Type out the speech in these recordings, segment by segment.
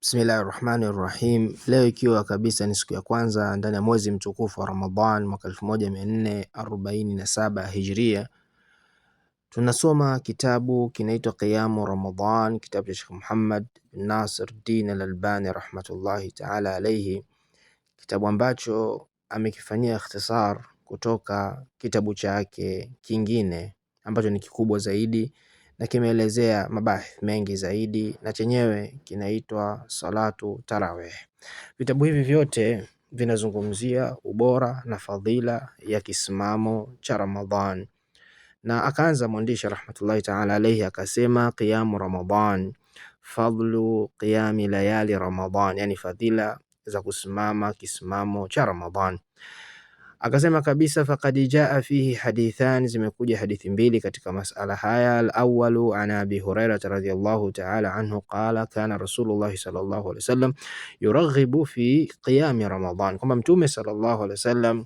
Bismillahi rahmani rahim. Leo ikiwa kabisa ni siku ya kwanza ndani ya mwezi mtukufu wa Ramadhan mwaka 1447 Hijria, tunasoma kitabu kinaitwa Qiyamu Ramadhan, kitabu cha Sheikh Muhammad bin Nasir Din Al-Albani rahmatullahi taala alaihi, kitabu ambacho amekifanyia ikhtisar kutoka kitabu chake kingine ambacho ni kikubwa zaidi na kimeelezea mabahith mengi zaidi na chenyewe kinaitwa Salatu Tarawih. Vitabu hivi vyote vinazungumzia ubora na fadhila ya kisimamo cha Ramadhan. Na akaanza mwandishi rahmatullahi taala alaihi akasema, qiyamu Ramadhan, fadlu qiyami layali Ramadhan, yani fadhila za kusimama kisimamo cha Ramadhan. Akasema kabisa, faqad jaa fihi hadithan, zimekuja hadithi mbili katika masala haya. Alawalu an abi Hurairata radhiyallahu ta'ala anhu qala kana Rasulullah sallallahu alaihi wasallam yuraghibu fi qiyami Ramadan, kwamba Mtume sallallahu alaihi wasallam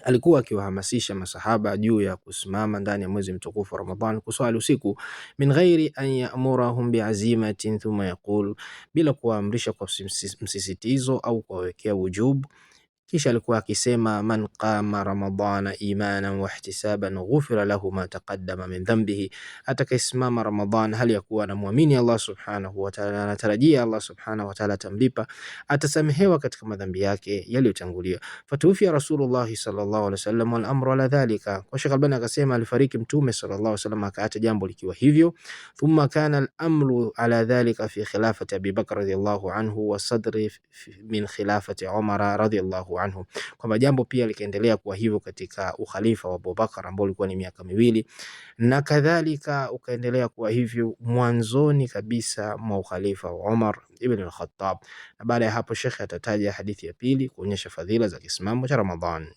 alikuwa akiwahamasisha masahaba juu ya kusimama ndani ya mwezi mtukufu wa Ramadhan kuswali usiku, min ghairi an ya'murahum biazimatin thumma yaqul, bila kuwaamrisha kwa msisitizo au kuwawekea wujubu. Kisha alikuwa akisema man qama ramadana imanan wa ihtisaban ghufira lahu ma taqaddama min dhanbihi, atakayesimama Ramadhan hali ya kuwa anamwamini Allah subhanahu wa ta'ala, anatarajia Allah subhanahu wa ta'ala atamlipa, atasamehewa katika madhambi yake yaliyotangulia. Fatuufia Rasulullah sallallahu alaihi wasallam wal amru ala dhalika. Kwa Sheikh Albani akasema alifariki Mtume sallallahu alaihi wasallam akaacha jambo likiwa hivyo. Thumma kana al-amru ala dhalika fi khilafati Abi Bakr radhiyallahu anhu wa sadri min khilafati Umar radhiyallahu anhu, kwamba jambo pia likaendelea kuwa hivyo katika ukhalifa wa Abubakar ambao ulikuwa ni miaka miwili, na kadhalika ukaendelea kuwa hivyo mwanzoni kabisa mwa ukhalifa wa Umar ibn al-Khattab. Na baada ya hapo shekhe atataja hadithi ya pili kuonyesha fadhila za kisimamo cha Ramadhan.